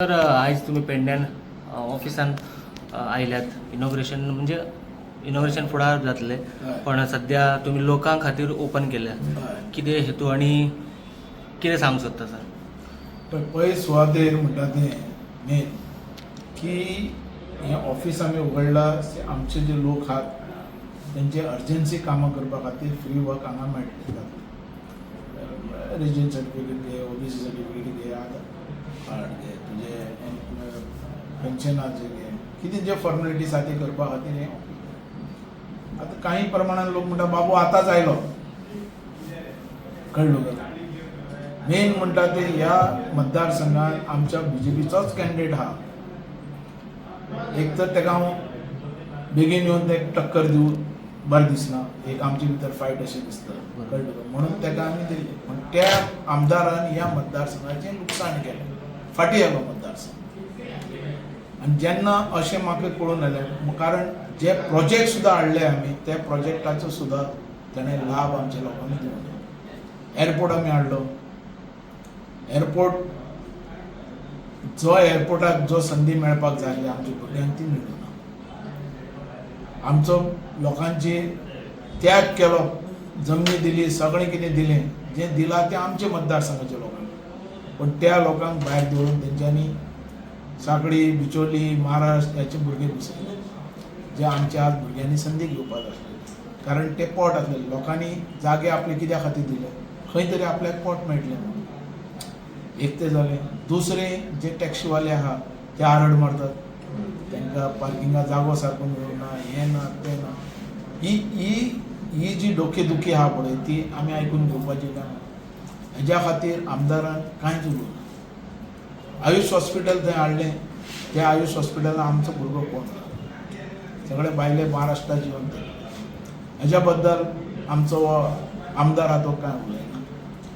तर आयज तुमी पेडण्यान ऑफिसान आयल्यात. इनॉग्रेशन म्हणजे इनॉग्रेशन फुडार जातलें, पण सद्या तुमी लोकां खातीर ओपन केल्या. कितें हेतू आनी कितें सांगूंक सोदता सर? पळय, पळय, सुवातेर म्हणटा तें मेन की हें ऑफीस आमी उगडलां, आमचे जे लोक आहात तेंचे अर्जन्सी कामां करपा खातीर फ्री वर्क हांगा मेळटलें जातलें. रिजन सर्टिफिकेट घे, ओबीसी सर्टिफिकेट घे, आधार कार्ड घे, तुजे पेन्शनाचे घे, कितें जे फॉर्मेलिटीज आहा ती करपा खातीर हें ऑफीस. आतां कांय प्रमाणान लोक म्हणटा, बाबू आतांच आयलो. कळ्ळें तुका? मेन म्हणटा ते ह्या मतदारसंघात आमच्या बीजेपीचोच कॅन्डिडेट आहा. एक तर तेका हांव बेगीन येवन तेका टक्कर दिवं बरें दिसना, एक आमचे भितर फायट अशें दिसता. कळ्ळें तुका? म्हणून तेका आमी दिल्ले, पूण त्या आमदारान ह्या मतदारसंघाचें लुकसाण केलें. फाटीं आयलो मतदारसंघ. आनी जेन्ना अशें म्हाका कळून आयलें, कारण जे प्रोजेक्ट सुद्दां हाडले आमी, त्या प्रोजेक्टाचो सुद्दां तेणें लाभ आमच्या लोकांक दिवंक. एअरपोर्ट आमी हाडलो. एअरपोर्ट जो एअरपोर्टाक जो संदी मेळपाक जाय आसली आमच्या भुरग्यांक, ती मेळूं ना. आमचो लोकांची त्याग केलो, जमनी दिली, सगळें कितें दिलें, जें दिलां तें आमच्या मतदारसंघाच्या लोकांक. पण त्या लोकांक भायर दवरून तेंच्यांनी साकडी, बिचोली, महाराष्ट्र ह्याचे भुरगे घुसयले, जे आमच्या आज भुरग्यांनी संदी घेवपाक आसली. कारण ते पोट आसलेले लोकांनी जागे आपले कित्या खातीर दिले? खंय तरी आपल्याक पोट मेळटलें म्हणून. एक तें जालें. दुसरें, जे टॅक्सीवाले आहा ते आरड मारतात, तांकां पार्किंगा जागो सारको मेळूना, हें ना, तें ना. ही ही ही जी डोकेदुखी आहा पळय, ती आमी आयकून घेवपाची ना. हेज्या खातीर आमदारान कांयच उलोवना. आयुष हॉस्पिटल थंय हाडलें. त्या आयुष हॉस्पिटलान आमचो भुरगो कोण ना, सगळे भायले महाराष्ट्राचे येवन ते. हेज्या बद्दल आमचो हो आमदार आहा तो कांय उलयना.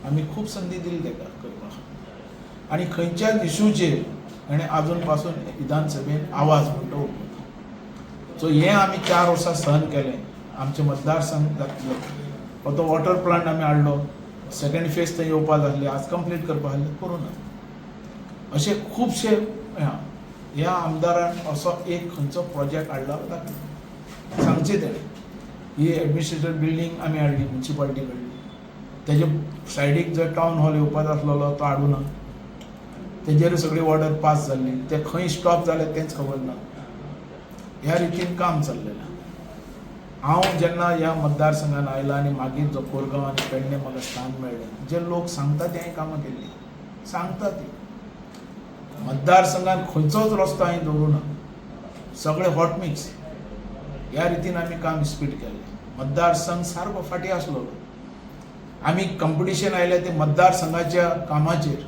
आमी खूब संदी दिली ताका करपाक आनी खंयच्याच इशूचेर ताणें आजून पासून विधानसभेन आवाज म्हणटा उठोवना. सो हें आमी 4 वर्सां सहन केलें. आमचे मतदारसंघ जातलो तो वॉटर प्लांट आमी हाडलो. सेकंड फेज थंय येवपा जाल्ली, आज कंप्लीट करपा आसली, करूं ना. अशे खुबशे ह्या आमदारान असो एक खंयचो प्रोजेक्ट हाडला दाखय, सांगचें तेणें. ही एडमिनिस्ट्रेटिव्ह बिल्डींग आमी हाडली म्युन्सिपालिटी कडली. तेजे सायडीक जर टावन हॉल येवपाचो आसलेलो तो हाडूना. तेजेर सगळी ऑर्डर पास जाल्ली, ते खंय स्टॉप जाले तेंच खबर ना. ह्या रितीन काम चल्लेलें. हांव जेन्ना ह्या मतदारसंघान आयला आनी मागीर जो कोरगांव आनी पेडणे म्हाका स्थान मेळ्ळें, जे लोक सांगता तें हांवें कामां केल्लीं सांगता ती. मतदारसंघान खंयचोच रस्तो हांवें दवरूं ना, सगळे हॉट मिक्स. ह्या रितीन आमी काम स्पीड केल्लें. मतदारसंघ सारको फाटीं आसलेलो. आमी कंपिटिशन आयलें तें मतदारसंघाच्या कामाचेर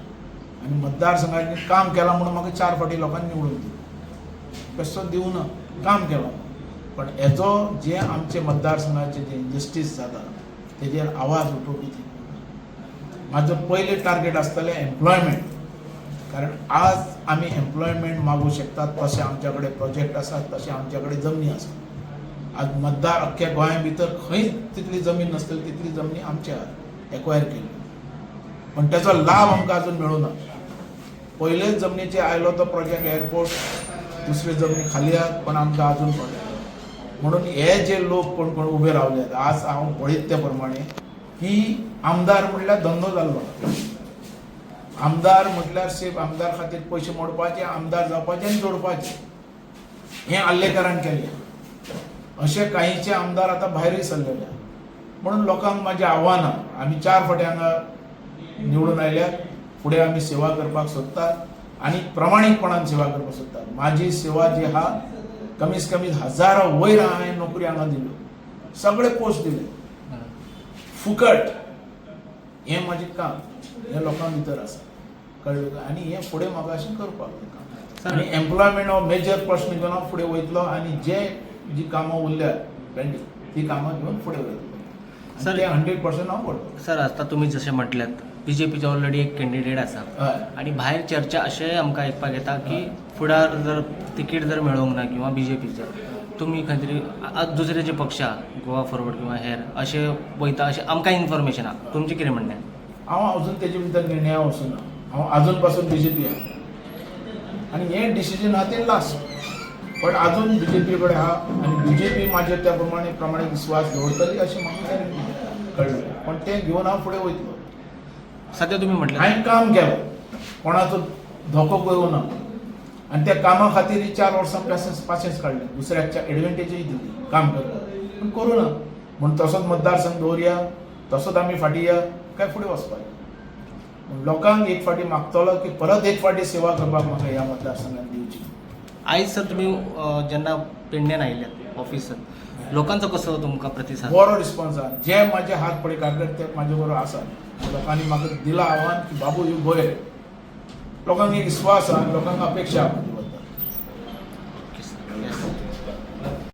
आनी मतदारसंघाचें काम केलां म्हणून म्हाका चार फावटी लोकांनी निवडून दिलो. बेश्टो दिवना, काम केलां. पण हेजो जे आमचे मतदारसंघाचे जे इनजस्टीस जाता तेजेर आवाज उठोवपी ती. म्हाजो पयलें टार्गेट आसतलें एम्प्लॉयमेंट, कारण आज आमी एम्प्लॉयमेंट मागूं शकतात तशें आमच्या कडेन प्रोजेक्ट आसात, तशें आमच्या कडेन जमनी आसात. आज मतदार अख्ख्या गोंया भितर खंयच तितली जमीन नासतली तितली जमनी आमची आहात एक्वायर केल्ली, पण त्याचो लाभ आमकां अजून मेळूना. पयलेच जमनीचे आयलो तो प्रोजेक्ट एअरपोर्ट, दुसरे जमनी खाली आहात, पण आमकां अजून प्रोजेक्ट. म्हणून हे जे लोक कोण कोण उबे रावले आज, हांव पळयत ते प्रमाणे की आमदार म्हटल्यार धंदो जाल्लो. आमदार म्हटल्यार सेफ आमदार खातीर पयशे मोडपाचे, आमदार जावपाचे आनी जोडपाचे. हें आर्लेकरान केल्लें. अशे कांयचे आमदार आतां भायरूय सरलेले आहा. म्हणून लोकांक म्हाजें आव्हान आहा, आमी चार फावटी हांगा निवडून आयल्यात, फुडें आमी सेवा करपाक सोदतात आनी प्रामाणीकपणान सेवा करपाक सोदतात. म्हाजी सेवा जी आहा, कमीत कमी हजारा वयर हांवें नोकरी हांगा दिल्यो, सगळे पोस्ट दिले फुकट. हें म्हाजें काम हें लोकां भितर आसा. कळ्ळें तुका? आनी हें फुडें म्हाका अशें करपाक जाय काम. आनी एम्प्लॉयमेंट हो मेजर प्रश्न घेवन हांव फुडें वयतलो आनी जे जी कामां उरल्यात पेंडींग ती कामां घेवन फुडें वयतलो. सर, ते 100% हांव करतलो. सर, आतां तुमी जशें म्हटल्यात, बीजेपीचे ऑलरेडी एक कॅन्डिडेट आसा आनी भायर चर्चा अशेंय आमकां आयकपाक येता की फुडार जर तिकीट जर मेळोंक ना किंवा बीजेपीचें, तुमी खंय तरी दुसरे जे पक्ष आहा, गोवा फॉरवर्ड किंवा हेर अशे वयता अशें आमकां इन्फॉर्मेशन आहा. तुमचें कितें म्हणणें? हांव अजून तेजे भितर निर्णया वचूना. हांव अजून पासून बीजेपी आहा. आनी हें डिसिजन आहा तें लास्ट. पण अजून बीजेपी कडेन आहा आनी बीजेपी म्हाजेर त्या प्रमाणे प्रमाणे विस्वास दवरतली अशें म्हाका कळ्ळें. पण तें घेवन हांव फुडें वयतलो. सध्या तुम्ही म्हटलं हांवें काम केलो, कोणाचो धोको करूं ना आनी त्या कामा खातीर ही 4 वर्सां पासियेंस पासियेंस काडलें. दुसऱ्याक एडवांटेजूय दिली काम करपाक, पूण करूं ना. म्हूण तसोच मतदारसंघ दवरया, तसोच आमी फाटीं या काय फुडें वचपाक. पूण लोकांक एक फावटी मागतलो की परत एक फावटी सेवा करपाक म्हाका ह्या मतदारसंघान दिवची. आयज सर तुम्ही जेन्ना पेडण्यान आयिल्ल्यात ऑफिसात, लोकांचो कसो तुमकां प्रतिसाद? बरो रिस्पॉन्स आहा. जे म्हाजे हात पळय कार्यकर्ते म्हाजे बरोबर आसात, लोकांनी म्हाका दिलां आव्हान की बाबू you go ahead. लोकांक एक विस्वास आहा, लोकांक अपेक्षा आहा.